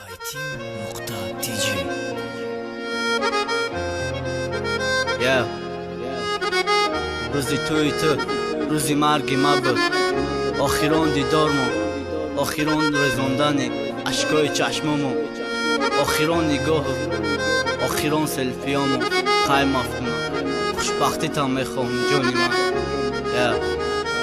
It.tj. Yeah. Рӯзи тӯи ту рӯзи марги ма буд, охирон дидормон, охирон резондани ашкои чашмомон, охирон нигоҳу охирон селфиёмон. Қай, Мафтуна, хушбахтитам мехоҳам, ҷони ман. Yeah.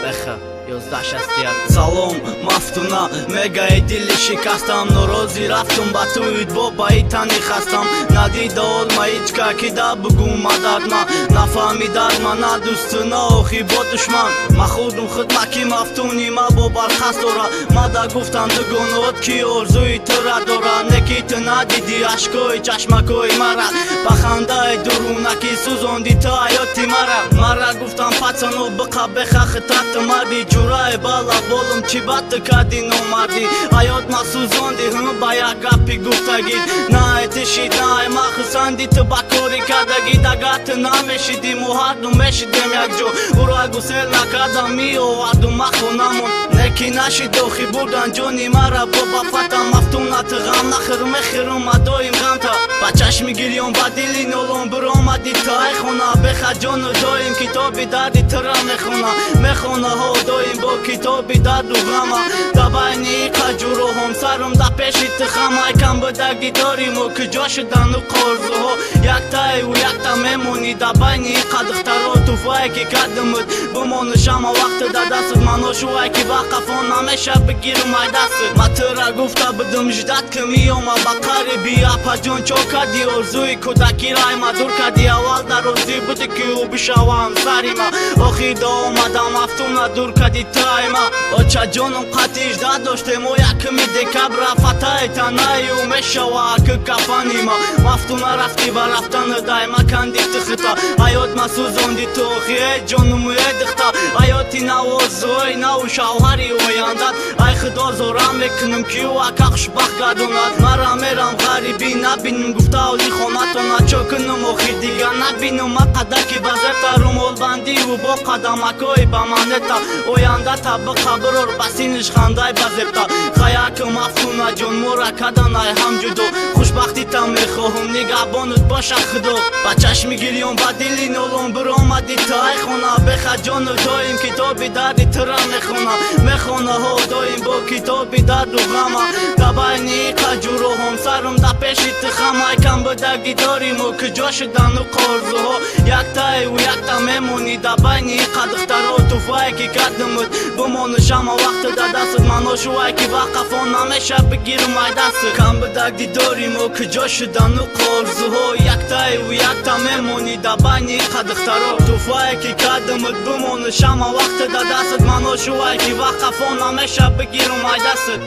Беха 1161. Салом, Мафтуна, мегаи дили шикастам, норозӣ рафтум ба тӯид, бо баи тани хастам. Надида олма ҳичка ки да бугум мададма, нафаҳмидад ма на дӯсту, на охи бо душман. Ма худум худма ки мафтуни ма бо бархаст дора. Ма да гуфтам дугоноот ки орзуи тура дора, не ки ту надидӣ ашкои чашмакои мара, ба хандаи дурунаки сӯзонди ту ҳаёти мара. Мара гуфтам пацано биқа беха хитату марди ҷурае бала болум, чӣ бад ту кардӣ, номардӣ, ҳаёт ма сӯзонди. Ҳм, ба як гапи гуфтагӣ на ай ту шид, на ай ма хусанди, ту ба кори кардагӣ. Дагар ту намешидӣ, мо ҳарду мешидем якҷо, ӯро гусел накардам, меовардум ма хонамон, не ки нашид, охи бурдан ҷони мара бо бафатам. Мафтуна, ту ғам нахӯр, мехӯрум ма доим ғамта. Ба чашми гирён, ба дили нолон биромадӣ ту ай хона. Беха ҷону доим китоби дарди тура мехона, мехонаҳо доим бо китоби дарду ғама. Да байни қаҷуроҳом сарум да пеши ту хамай. Кам будак дидоримо, куҷо шудану орзуҳо? Яктаю якта мемонӣ да байни қадухтаро. Туфае ки кардимуд бимону шама вақти да дастат маношувай ки вақафон намеша бигирум ай дастат. Ма тура гуфта будум, ждать ки меома ба қариби. Апаҷон, чо кардӣ? Орзуи кӯдакиро ай ма дур кардӣ. Аввал дар розӣ будӣ ки ӯ бишава ҳамсари ма, охир да омадам, Мафтуна, дур кардӣ ту ай ма. Очаҷоном, қатъи ждать доштем мо 1 декабра, фатаи танаю мешава ки кафани ма. Мафтуна, рафтӣ ва рафтану дайма канди ту хита, ҳаёт ма сӯзонди ту охи, э ҷонуму, э духта. Ҳаёти навозуи наву шавҳари ояндат, ай худо зорам мекунам ки ӯ ака хушбахт гардонад. Мара мерам ғарибӣ набинам гуфта оли хонатона, чо кунум охи, дига набинум ма қадар ки ба зерта румолбандиву бо қадамакои ба манета. Ояндата биқаброр, ба синиш хандай ба зебта. Хаяку, Мафтуна ҷон, мора каданай ҳам ҷудо. Хушбахтитам мехоҳум, нигаҳбонут боша худо. Ба чашми гирён, ба дили нолон биромадӣ ту ай хона. Беха ҷону доим китоби дарди тура мехона, мехонаҳо доим бо китоби дарду ғама. Да байни қаҷуроҳом сарум да пеши ту хамай. Кам будак дидоримо, куҷо шудану орзуҳо? Яктаю якта мемонӣ да байни қадухтаро. Туфае ки кардимуд бимону шама вақти да дастат маношувай ки вақафон намеша бигирум ай дастат. Кам будак дидоримо, куҷо шудану орзуҳо? Яктаю якта мемонӣ да байни қадухтаро. Туфае ки кардимуд бимону шама вақти да дастат маношувай ки вақафон намеша бигирум ай дастат.